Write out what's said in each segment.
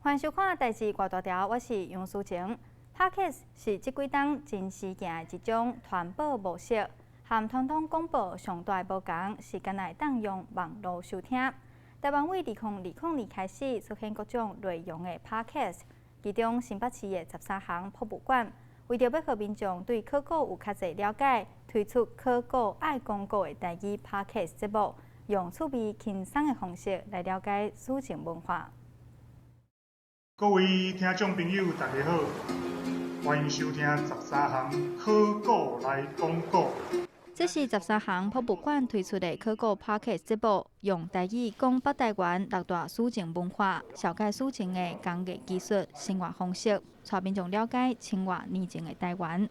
歡迎收看《代誌偌大條》，我是楊淑晴。Podcast 是這幾冬真時行的一種傳播模式，和傳統廣播上大的無仝是敢若會當用網路收聽。台灣對2020年開始出現各種內容的 Podcast，其中新北市的十三行博物館為著欲予民眾對考古有較濟了解，推出考古愛講古的台語 Podcast 節目，用趣味輕鬆的方式來了解史前文化。各位聽眾朋友，大家好，歡迎收聽十三行考古來講古。這是十三行博物館推出的考古 Podcast 節目，用台語講北台灣六大史前文化，紹介史前的工藝技術、生活方式，帶民眾了解千外年前的台灣。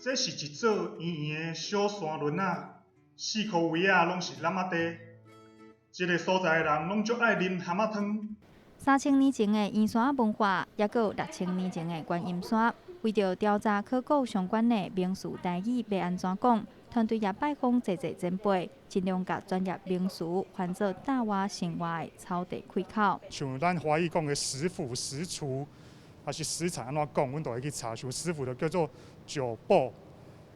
這是一座圓圓的小山崙仔，四箍圍仔攏是湳仔地。這个所在的人攏足愛啉蚶仔湯。3000年前的圓山文化，抑閣有6000年前的觀音山。為著調查考古相關的名詞台語欲按怎講，團隊也拜訪濟濟前輩，盡量共專業名詞翻做罩外生活的草地開口。像咱華語講的食府、食廚，抑是食產按怎講，阮就會去查。像食府就叫做石堡，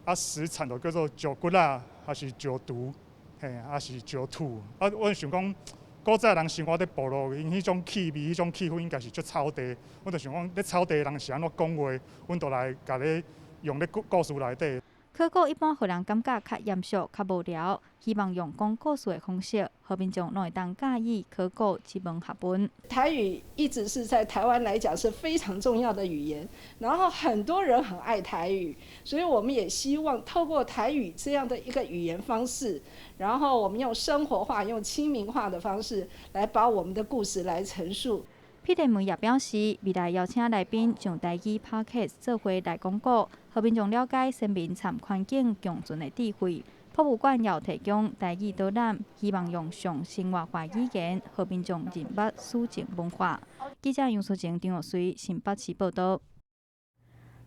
啊食產就叫做石骨仔，抑是石櫥，嘿，抑是石土。啊，阮想講，古早人生活佇部落，𪜶彼種氣味、彼種氣氛應該是足草地。阮就想講，咧草地的人是按怎講話，阮就來共咧用咧故事內底。考古一般予人感覺較嚴肅、較無聊，希望用講故事的方式，予民眾攏會當佮意考古這門學問。台語一直是在台灣來講是非常重要的語言，然後很多人很愛台語，所以我們也希望透過台語這樣的一個語言方式，然後我們用生活化、用親民化的方式來把我們的故事來陳述。彼得梅也表示，未來邀請來賓上台語 Podcast 做伙來講古，予民眾了解先民參環境共存的智慧。博物館也有提供台語導覽，希望用上生活化語言，予民眾認捌史前文化。記者楊淑晴、張玉穗新北市報道。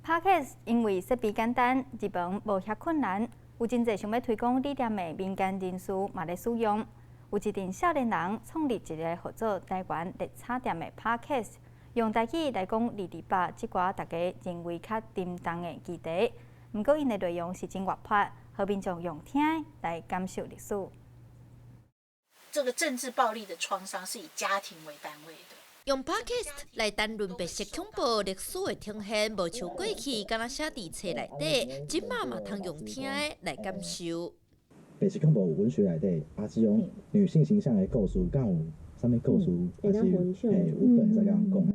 Podcast 因為設備簡單，入門無遐困難，有真濟想欲推廣理念的民間人士嘛咧使用。有一陣少年人創立一个號做台灣綠茶店的 Podcast，用台語來講二二八這寡大家認為較沉重的議題。毋過𪜶的內容是真活潑，予民眾用聽的來感受歷史。這個政治暴力的創傷是以家庭為單位的。用 Podcast 來談論白色恐怖歷史的呈現，無像過去敢若寫佇冊內底，這馬嘛通用聽的來感受。白色恐怖文學內底，啊，這種女性形象的故事，敢有啥物故事，抑是嘿有本會使共阮講？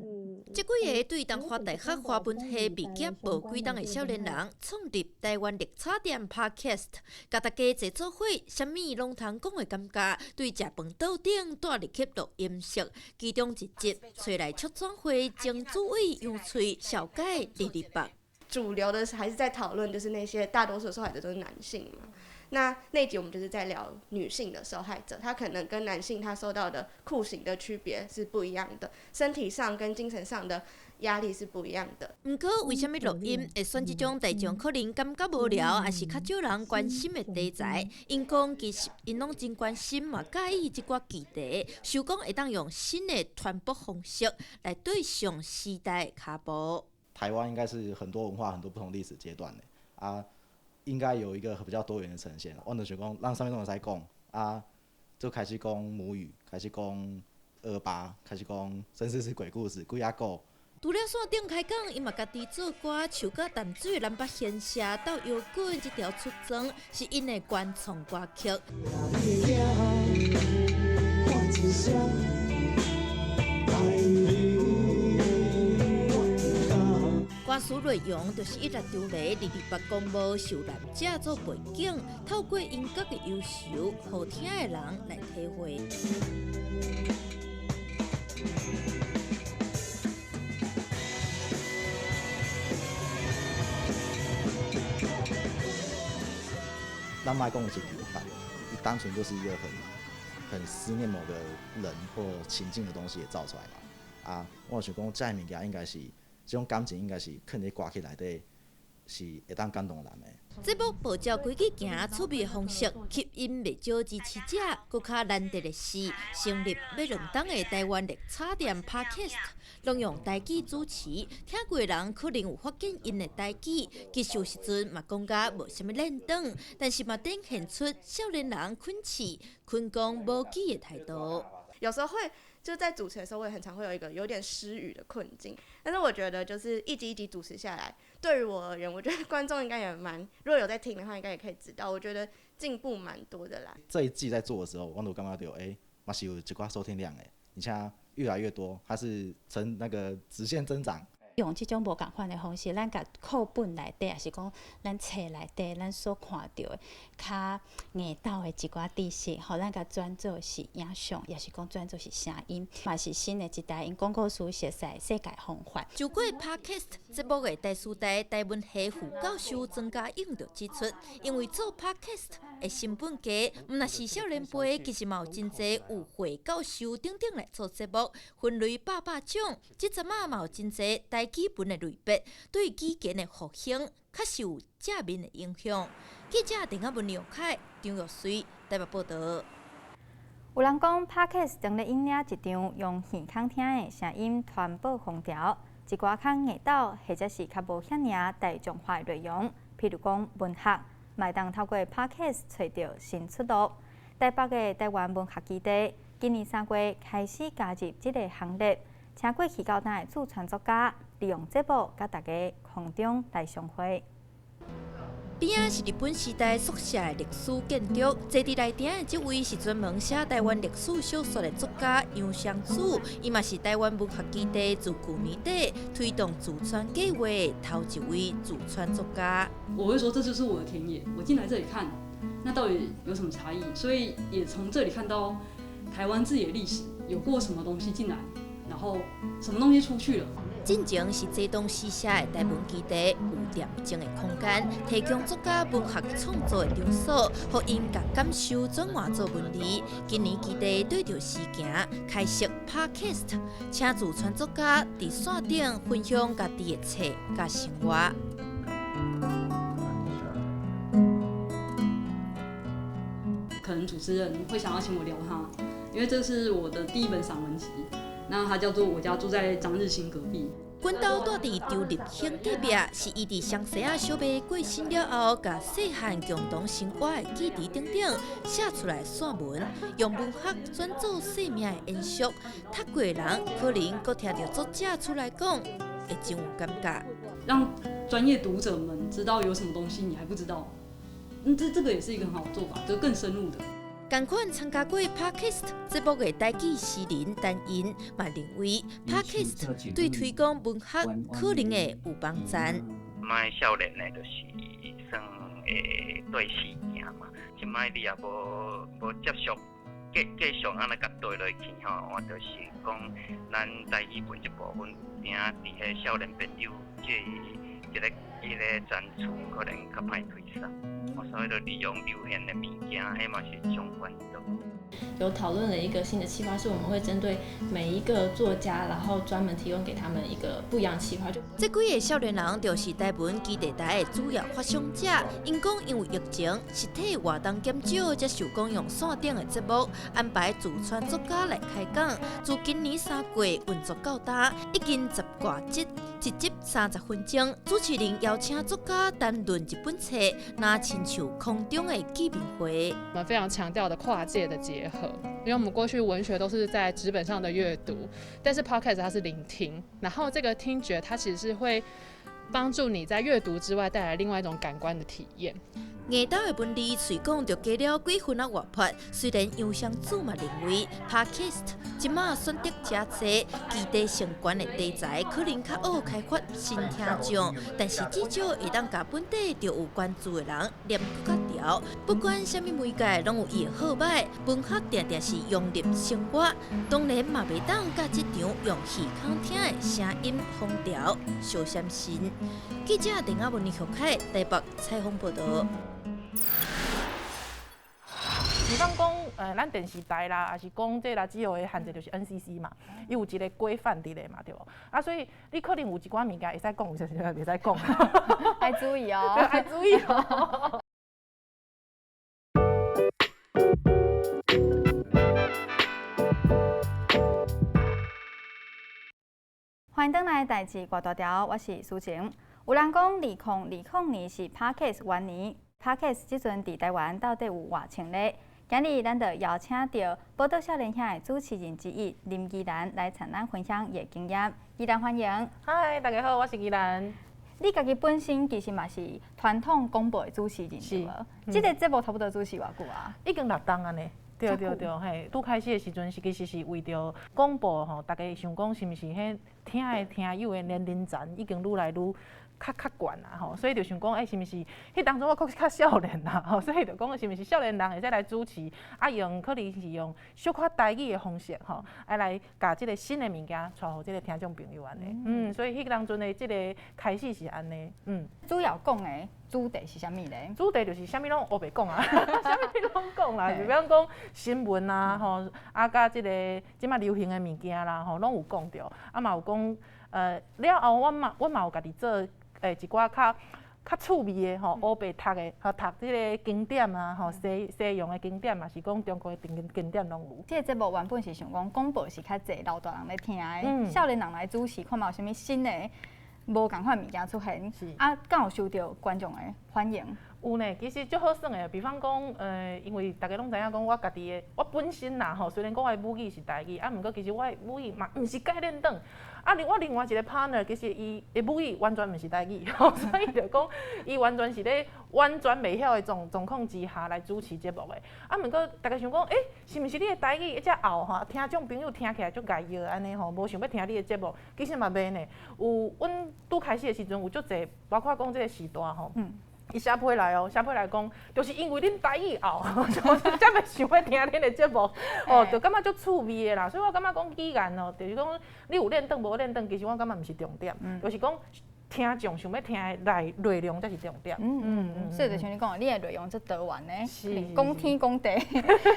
這幾个對東華大學華文系畢業無幾冬的少年人，創立台灣綠茶店 Podcast，共大家坐做伙，啥物攏通講的感覺，對食飯桌頂帶入去錄音室，其中一集揣來促轉會曾主委楊翠紹介二二八。主流的還是在討論，就是那些大多數受害者都是男性嘛。那那集我們就是在聊女性的受害者，她可能跟男性他受到的酷刑的區別是不一樣的，身體上跟精神上的壓力是不一樣的。毋過，為啥物錄音會選這種大眾可能感覺無聊，抑是較少人關心的題材？𪜶講其實𪜶攏真關心嘛，佮意這寡議題，想講會當用新的傳播方式來對上時代的跤步。台灣應該是很多文化、很多不同歷史階段的啊。應該有一個比較多元的呈現。我就想講，咱啥物攏會使講啊，就開始講母語，開始講二八，開始講甚至是鬼故事、鬼仔故。除了線頂開講，伊嘛家己做歌，唱甲淡水南北縣社鬥搖滾這條出裝，是𪜶的原創歌曲。歌詞內容就是一直張咧二二八公墓受難者做背景，透過音樂的憂愁，予聽的人來體會。咱莫講的是二二八，單純就是一個很思念某個人或情境的東西也造出來嘛。啊，我想講，這个物件應該是。這種感情應該是囥佇歌曲內底，是會當感動人的。節目步照規矩行，趣味方式吸引袂少支持者。閣較難得的是，成立欲2冬的台灣綠茶店 Podcast，攏用台語主持，聽過的人可能有發現𪜶的台語，其實有時陣嘛講甲無啥物輪轉，但是嘛展現出少年人肯試、肯講母語的態度。有時候會就在主持的時候，我也很常會有一個有點失語的困境。但是我覺得，就是一集一集主持下來，對於我而言，我覺得觀眾應該也蠻，如果有在聽的話，應該也可以知道，我覺得進步蠻多的啦。這一季在做的時候，我都感覺著，嘛是有一寡收聽量的，而且越來越多，它是呈那個直線增長。用這種無仝款的方式，咱共課本內底，抑是講咱冊內底，咱所看著的較硬斗的一寡知識，予咱共轉做是影像，抑是講轉做是聲音，嘛是新的一代𪜶講故事熟悉世界方法。就過 Podcast 節目的台師大台文系副教授莊家勇就指出，因為做 Podcast 的成本低，毋但是少年輩，其實嘛有真濟有會教授等等來做節目，分類百百種。這陣仔嘛有真濟台語文的類別，對語言的復興確實有正面的影響。記者鄧亞文、梁凱、張玉穗台北報導。有人講，Podcast 正咧引領一場用耳孔聽的聲音傳播風潮，一寡較硬斗或者是較無遐爾大眾化的內容，譬如講文學，嘛會當透過 Podcast 揣著新出路。台北的台灣文學基地今年3月開始加入這個行列，請過去到今的駐創作家利用節目佮大家空中來相會。邊仔是日本時代宿舍的歷史建築，坐佇內埕的這位是專門寫台灣歷史小說的作家楊雙子，伊嘛是台灣文學基地自舊年底推動自傳計劃的頭一位自傳作家。我會說這就是我的田野，我進來這裡看，那到底有什麼差異？所以也從這裡看到台灣自己的歷史有過什麼東西進來，然後什麼東西出去了。進前是這棟私社的台文基地，有恬靜的空間，提供作家文學創作的場所，予𪜶共感受轉換做文字。今年基地對著時行，開設 Podcast，請自傳作家佇線頂分享家己的冊佮生活。可能主持人會想要請我聊他，因為這是我的第一本散文集。那他叫做我家住在張日新隔壁。阮兜住佇張日興隔壁，是伊佇雙生仔小妹過身了後，共細漢共同生活的記憶等等寫出來散文，用文學轉做生命的延續。讀過的人可能閣聽著作者出來講，會真有感覺。讓專業讀者們知道有什麼東西你還不知道，這個也是一個很好的做法，就更深入的。仝款參加過 Podcast 節目的台語詩人陳茵嘛認為 Podcast 對推廣文學可能會有幫助。這少年的，就是算會對時行嘛。這擺你也無接續，繼續按呢共對落去吼，我就是講，咱台語文這部分有影佇彼少年朋友這個專處可能較歹推捒，所以就利用流行的物件，彼嘛是一種管道。有討論了一個新的企劃，是我們會針對每一個作家，然後專門提供給他們一個不一樣的企劃。就這幾个少年人就是台文基地台的主要發想者。𪜶講因為疫情，實體活動減少，才想講用線頂的節目安排自傳作家來開講。自今年3月運作到今，已經十外集，一集30分鐘。主持人邀請作家談論一本冊，若親像空中的見面會。我們非常強調的跨界的結合，因為我們過去文學都是在紙本上的閱讀，但是 Podcast 它是聆聽，然後這個聽覺它其實是會幫助你在閱讀之外帶來另外一種感官的體驗。硬斗的文字喙講就加了幾分仔活潑，雖然楊雙子嘛認為 Podcast 這馬選擇誠濟，基地性懸的題材可能較好開發新聽眾，但是至少會當共本地就有關注的人連閣較牢。不管啥物媒介，攏有伊的好䆀，文學定定是融入生活，當然嘛袂當佮這場用耳孔聽的聲音風潮相閃身。記者鄧亞文、李玉凱台北採訪報導。比方講，咱电视台啦，抑是讲这啦，主要的限制就是 NCC 嘛，伊有一个规范伫咧嘛，对无？啊，所以你可能有一寡物件會使講，有些時袂使講。愛注意哦，愛注意哦。歡迎轉來代誌掛大條，我是蘇晴。有人講，2020年是 Podcast 元年，Podcast 這陣佇台灣到底有偌衝咧？今日咱就邀請著寶島少年兄的主持人之一林宜蘭來參咱分享伊的經驗。宜蘭歡迎。嗨，大家好，我是宜蘭。你家己本身其實嘛是傳統廣播的主持人，對無？這個節目差不多主持偌久啊？已經六冬按呢。對對對，嘿，拄開始的時陣是其實是為著廣播吼，大家想講是毋是彼聽的聽友的年齡層已經愈來愈較懸啊吼，所以就想講，欸，是毋是？彼當陣我閣較少年啦吼，所以就講是毋是少年人會使來主持，啊用可能是用小可台語的方式吼，啊來共這個新的物件帶予這個聽眾朋友按呢。嗯，所以彼當陣的這個開始是按呢，嗯。主要講的主題是啥物咧？主題就是啥物攏烏白講啊，啥物攏講啦，就比方講新聞啊吼，啊佮這個這馬流行的物件啦吼，攏有講著，啊嘛有講，了後阮嘛有家己做一寡較趣味的吼，烏白讀的，吼讀這個經典啊，吼西洋的經典嘛，是講中國的經典攏有。這個節目原本是想講廣播是較濟老大人咧聽的，少年人來主持，看嘛有啥物新的無仝款物件出現，啊，敢有受著觀眾的歡迎？有呢，其實足好耍的。比方講，因為大家攏知影講，我家己的，我本身啦吼，雖然講我的母語是台語，啊，毋過其實我的母語嘛毋是蓋輪轉。啊，我另外一個 partner 其實伊的母語完全毋是台語，所以就講伊完全是咧完全袂曉的狀況之下來主持節目的。啊，毋過大家想講，欸，是毋是你的台語遮拗吼，聽眾朋友聽起來足礙耳按呢吼，無想欲聽你的節目，其實嘛袂呢。有阮拄開始的時陣有足濟，包括講這個時代吼。伊寫批來哦，寫批來講，就是因為恁台語拗，才袂想欲聽恁的節目，哦，就感覺足趣味的啦。所以我感覺講語言哦，就是講你有輪轉無輪轉，其實我感覺毋是重點，就是講聽眾想欲聽的內容才是重點。所以就像你講，你的內容足多元的，講天講地，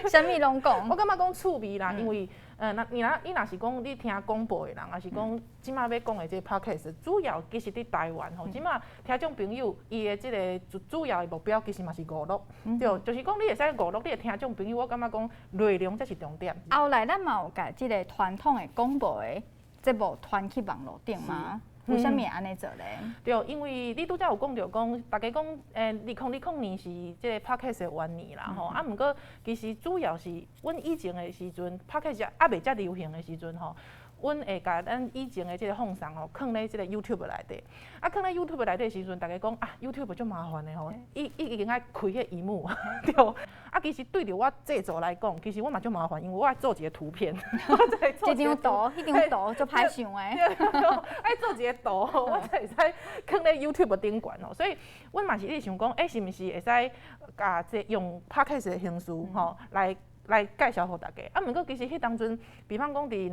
啥物攏講。我感覺講趣味啦，因為那你若你若是講你聽廣播的人，抑是講這馬欲講的這個 podcast，主要其實佇台灣吼，這馬聽眾朋友伊的這個主要的目標其實嘛是娛樂，對，就是講你會使娛樂你的聽眾朋友，我感覺講內容才是重點。後來咱嘛有共這個傳統的廣播的節目傳去網路頂嗎？為啥物會按呢做咧？對，因為你拄才有講著講，大家講，2020年是這個 podcast 的元年啦，吼，啊，毋過其實主要是阮以前的時陣，podcast 猶未遮流行的時陣吼，阮會共咱以前的這個放送吼，囥咧這個 YouTube 內底，啊，囥咧 YouTube 內底的時陣，大家講啊，YouTube 足麻煩的吼，伊已經愛開彼個螢幕，對，啊，其實對著我製作來講，其實我嘛足麻煩，因為我愛做一個圖片，一張圖，彼張圖足歹想的，愛做一個圖，我才會使囥咧 YouTube 頂懸哦，所以阮嘛是一直想講，欸，是毋是會使共這用 Podcast 的形式吼來介紹予大家。啊，毋過其實彼當陣，比方講佇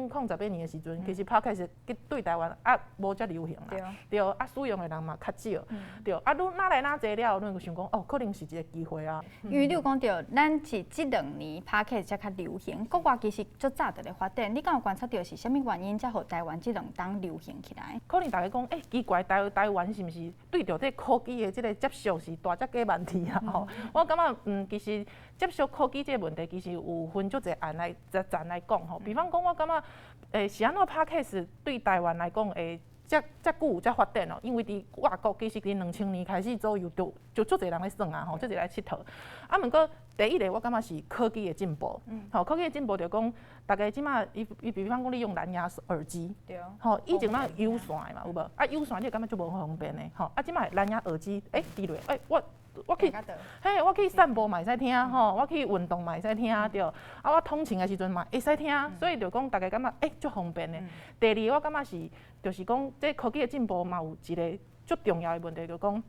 2018年的時陣，其實 Podcast 對台灣啊無遮流行啦，對，啊使用的人嘛較少，對，啊，愈若來若濟了，阮就想講，哦，可能是一個機會啊。因為你有講著，咱是這兩年 Podcast 才較流行，國外其實足早就咧發展。你敢有觀察著是啥物原因，才予台灣這兩冬流行起來？可能大家講，欸，奇怪，台灣是毋是對著這科技的這個接受是大隻雞問題啊？吼，我感覺，其實接受科技這個問題，其實有分足濟案來層來講吼。比方講，我感覺，是按怎 Podcast 對台灣來講會遮久才發展哦？因為佇外國其實佇2000年開始左右就足濟人咧耍啊吼，足濟來𨑨迌。啊，毋過第一个我感覺是科技的進步，吼，科技的進步就講，大家這馬伊伊比方講你用藍牙耳機，吼，以前咱有線的嘛有無？啊，有線你會感覺足無方便的，吼，啊，這馬藍牙耳機，欸，佇落，欸，我去，我去散步嘛會使聽吼，我去運動嘛會使聽，對。啊，我通勤的時陣嘛會使聽，所以就講大家感覺欸足方便的。第二，我感覺是，就是講這科技的進步嘛有一個足重要的問題，就講，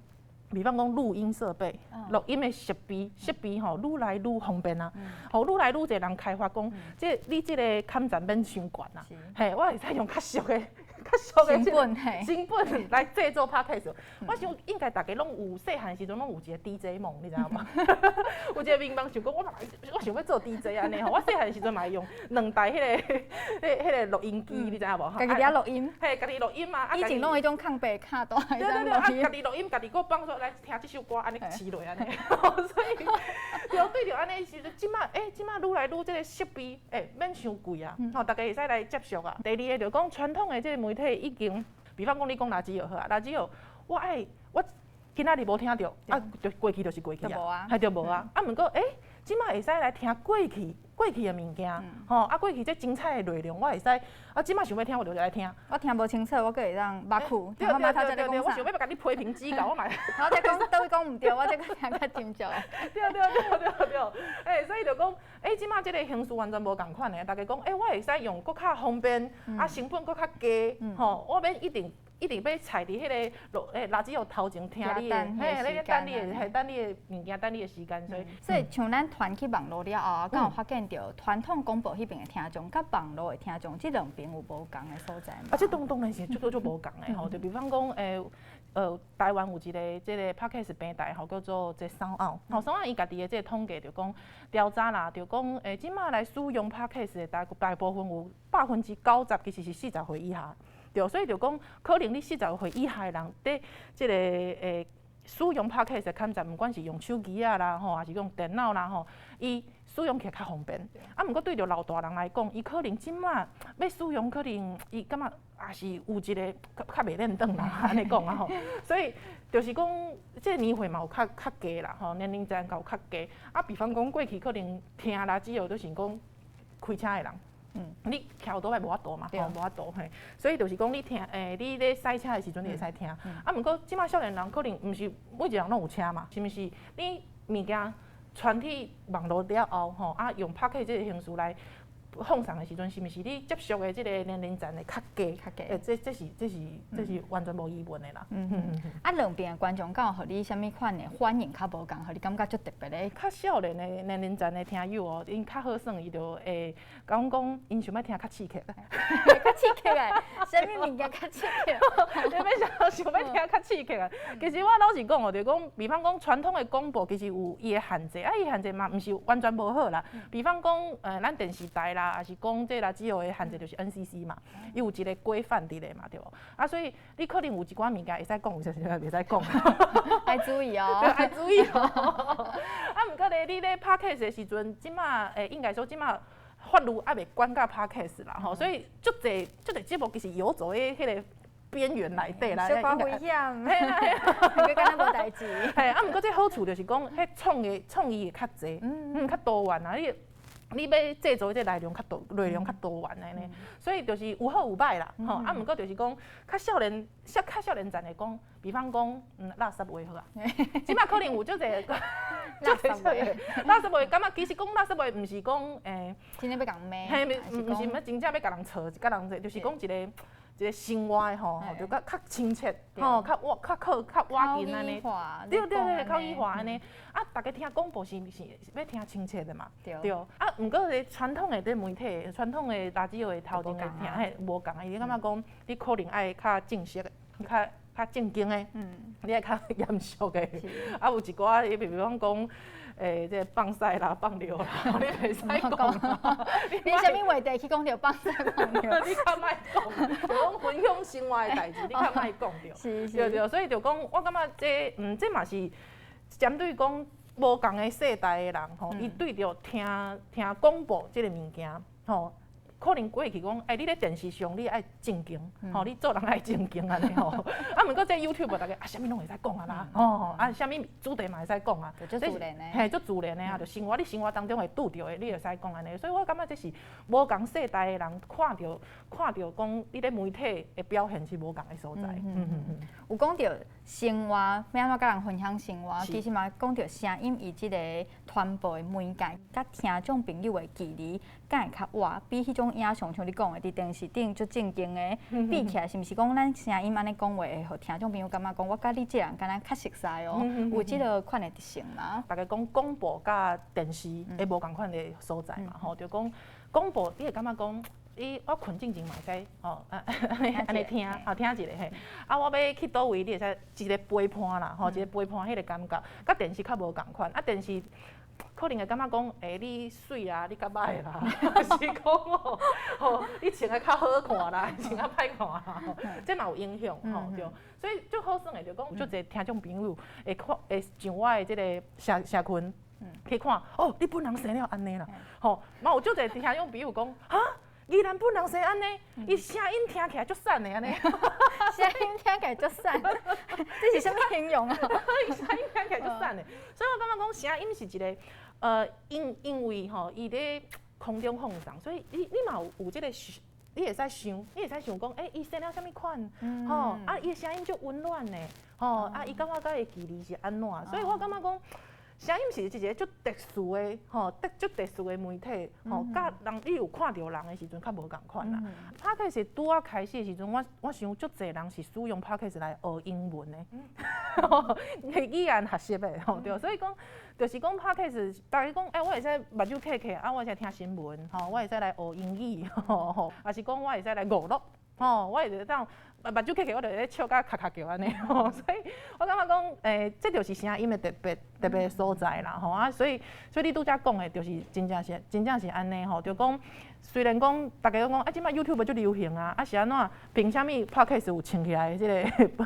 比方講錄音設備、錄音的設備吼，愈來愈方便啊，吼，愈來愈濟人開發講，這你這個坎站免傷懸啊，嘿，我會使用較俗的。較俗的成本成本來製作 podcast，我想應該大家攏有細漢時陣攏有一個 DJ 夢，你知影無？有一个愿望想讲，我想欲做 DJ 按呢吼。我细汉时阵嘛会用两台彼个录音机，你知影无？家己伫遐录音。嘿，家己录音啊。以前拢彼种空白卡带。对对对，啊，家己录音，家己阁放说来听这首歌，按呢试落按呢。所以，对对著按呢时阵，这马欸，这马愈来愈这个设备欸，免伤贵啊，吼，大家会使来接触啊。第二个就讲传统的这个媒体已经，比方讲你讲垃圾就好啊，垃圾哦，我爱我今仔日无听著，啊，就过去就是过去啊，彼就无啊。啊，毋过欸，这马会使来听过去的物件，吼，啊，过去这精彩的内容，我会使啊，这马想欲听，我就来听。我听无清楚，我阁会当捌去。对对对对对，我想欲共你批评指教，我嘛。我再讲，佗位讲毋对，我再阁听较斟酌。对对对对对，欸，所以就讲，欸，这马这个形式完全无仝款的，大家讲，欸，我会使用阁较方便，啊，成本阁较低，吼，我免一定一直欲踩伫彼个路欸，垃圾盒头前听你的，嘿，咧等你的，嘿，等你的物件，等你的时间，所以。所以像咱传去网路了后，敢有发现著传统广播彼边的听众，佮网路的听众，这两边有无仝的所在吗？啊，这当然是足足足无仝的吼，就比方讲，欸，台湾有一个这个 Podcast 平台吼，叫做这 SoundOn，吼，SoundOn 伊家己的这个统计就讲调查啦，就讲欸，这马来使用 Podcast 的大部分有90%其实是40岁以下。对，所以就讲，可能你40岁以下的人，伫这个欸使用 Podcast 的坎站，毋管是用手机仔啦吼，抑是用电脑啦吼，伊使用起来较方便。啊，毋过对著老大人来讲，伊可能这马欲使用，可能伊感觉也是有一个较袂练转啦，按呢讲啊吼。所以就是讲，这个年岁嘛有较低啦吼，年龄层有较低。啊，比方讲过去可能听啦，只有就是讲开车的人。你骑欧多拜无法度嘛，吼，无法度嘿，所以就是讲你听，欸，你咧驶车的时阵你会使听，啊，毋过这马少年人可能毋是每一个人拢有车嘛，是毋是？你物件传去网路了后，吼，啊，用 Podcast 这个形式来放送的时阵，是毋是你接触的这个年龄层会较低？较低，欸，这是完全无疑问的啦。啊，两边的观众敢有予你啥物款的反应较无仝，予你感觉足特别的？较少年的年龄层的听友哦，𪜶较好耍，伊就会共阮讲，𪜶想欲听较刺激的。较刺激的，啥物物件较刺激？欲想欲听较刺激的。其实我老实讲哦，就讲，比方讲传统的广播，其实有伊的限制，啊，伊限制嘛，毋是完全无好啦。比方讲，咱电视台啦，抑是讲这啦，主要的限制就是 NCC 嘛，伊有一个规范伫咧嘛，对无？啊，所以你可能有一寡物件会使讲，有些时阵袂使讲。爱注意哦，爱注意哦。啊，毋过咧，你咧 Podcast 的时阵，这马欸，应该说这马法律犹未管到 Podcast 啦，吼，所以足济足济节目其实游走伫彼个边缘内底啦，小可危险，嘿啦嘿啦，敢若无代志。嘿，啊，毋过这好处就是讲，彼创意会较济，较多元啊，你欲制作这内容较多，内容较多元按呢，所以就是有好有歹啦，吼。啊，毋过就是讲，较少年层的讲，比方讲，垃圾话好啊。这马可能有足济，垃圾话，垃圾话，感觉其实讲垃圾话，毋是讲欸，真正欲共骂，嘿，毋是欲真正欲共人吵，共人这，就是讲一个生活的吼，就较较亲切，吼，较倚较靠较倚近按呢，对对对，口语化按呢。啊，逐家听广播是毋是欲听亲切的嘛？对。啊，毋过咧传统的这媒体，传统的垃圾话头前的听，嘿，无仝的，伊感觉讲你可能爱较正式的，较较正经的，你爱较严肃的。啊，有一寡，你比方讲，欸，这个放屎啦、放尿啦，你袂使讲。你啥物话题去讲著放屎放尿？你较莫讲，就讲分享生活的代志，你较莫讲著。对对，所以就讲，我感觉这，这嘛是针对讲无仝的世代的人吼，伊对著听听广播这个物件吼。可能过去讲，欸，你咧电视上你爱正经，吼，你做人爱正经按呢吼。啊，毋过这 YouTube 逐家啊，啥物拢会使讲啊啦，吼，啊，啥物主题嘛会使讲啊，足自然的，嘿，足自然的啊，就生活你生活当中会拄著的，你会使讲按呢。所以我感觉这是无仝世代的人看著讲你咧媒体的表现是无仝的所在。有讲著生活，欲按怎佮人分享生活，其实嘛讲著声音伊这个传播的媒介，佮听众朋友的距离，敢会较倚，比彼种影像，像你讲的，伫电视顶足正经的比起来，是毋是讲咱声音按呢讲话，会予听众朋友感觉讲，我佮你这人敢若较熟似哦？有这个款的特性吗？逐家讲广播佮电视会无仝款的所在嘛，吼，就讲广播，你会感觉讲，你我睏进前嘛会使吼，按呢听，吼听一下嘿。啊，我欲去佗位，你会使一个陪伴啦，吼，一个陪伴彼个感觉，佮电视较无仝款。啊，电视可能會感覺講，欸，你媠啊，你較歹啦，是講哦，吼，你穿得較好看啦，穿較歹看啦，這嘛有影響吼，對。所以足好耍的，就講足濟聽眾朋友會看，會上我的這个社群去看，哦，你本人生了按呢啦，吼，嘛有足濟聽眾朋友講，哈，宜蘭本人生按呢，伊聲音聽起來足瘦的按呢，聲音聽起來足瘦，這是啥物形容啊？伊聲音聽起來足瘦的，所以我感覺講聲音是一个，因為吼，伊佇空中放送，所以你嘛有這个，你會使想，你會使想講，欸，伊生了啥物款，吼，啊，伊的聲音足溫暖的，吼，啊，伊感覺佮伊的距離是按怎，所以我感覺講，聲音是一个足特殊的，吼，足特殊的媒體，吼，佮人你有看著人的時陣較無仝款啦。Podcast 拄仔開始的時陣，我想足濟人是使用 Podcast 來學英文的，語言學習的，吼，對，所以講，就是講 Podcast，逐家講，欸，我會使目睭閉起，啊，我會使聽新聞，吼，我會使來學英語，吼，抑是講我會使來娛樂，吼，我會當目睭閉起，我就咧笑甲咔咔叫按呢，吼，所以我感覺講，欸，這就是聲音的特別特別所在啦，吼啊，所以你拄才講的，就是真正是按呢吼，就講雖然講逐家攏講啊，這擺 YouTube 足流行啊，啊是按怎？憑啥物 Podcast 有衝起來的這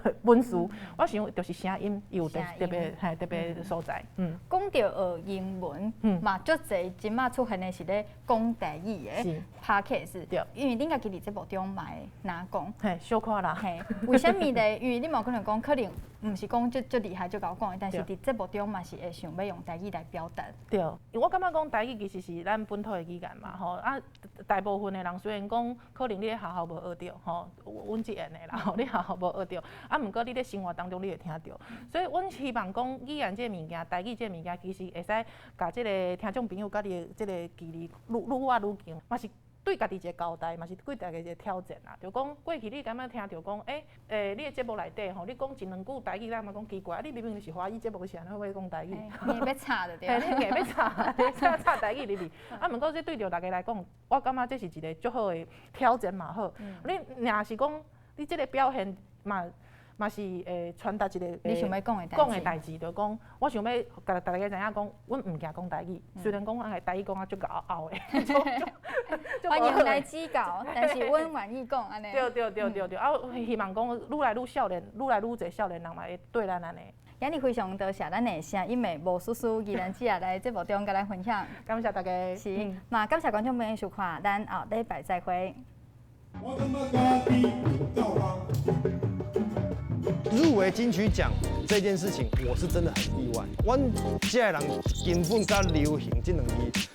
个本事？我想就是聲音有特別嘿特別所在。嗯。講著學英文，嘛足濟這擺出現的是咧講台語的 Podcast，因為恁家己佇節目中嘛會若講。嘿，小可啦。嘿，為啥物咧？因為你嘛有可能講，可能毋是講足足厲害、足𠢕講的，但是佇節目中嘛是會想欲用台語來表達。對，因為我感覺講台語其實是咱本土的語言嘛，吼啊，大部分的人雖然講可能你咧學校無學著，吼，阮這緣的啦，吼，你學校無學著，啊，毋過你咧生活當中你會聽著，所以阮希望講語言這个物件，台語這个物件，其實會使共這个聽眾朋友佮你的這个距離愈愈愈近，嘛是對家己一个交代，嘛是對大家一个挑戰啦。就講過去你感覺聽著講，欸，你的節目內底吼，你講一兩句台語，咱嘛講奇怪，啊，你明明是華語節目，是按怎欲講台語？你欲插就對。嘿，你硬欲插，你插台語入去。啊，毋過這對著大家來講，我感覺這是一个足好的挑戰嘛好。你若是講你這个表現嘛是會傳達一个你想欲講的講的代誌，就講我想欲共大家知影講，阮毋驚講台語，雖然講阮的台語講啊足𠢕拗的，歡迎來指教，但是阮願意講按呢。對對對對對，啊，希望講愈來愈少年，愈來愈濟少年人嘛會對咱按呢。今日非常多謝咱的聲音的魔術師宜蘭姐來節目中共咱分享。感謝大家。是，嘛感謝觀眾朋友收看，咱後禮拜再會。我感覺家己有夠香。入圍金曲獎這件事情，我是真的很意外。阮這个人根本佮流行這兩字，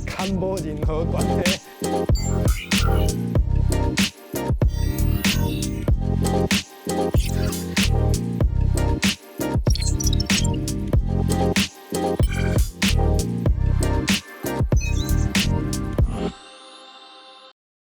較無任何關係。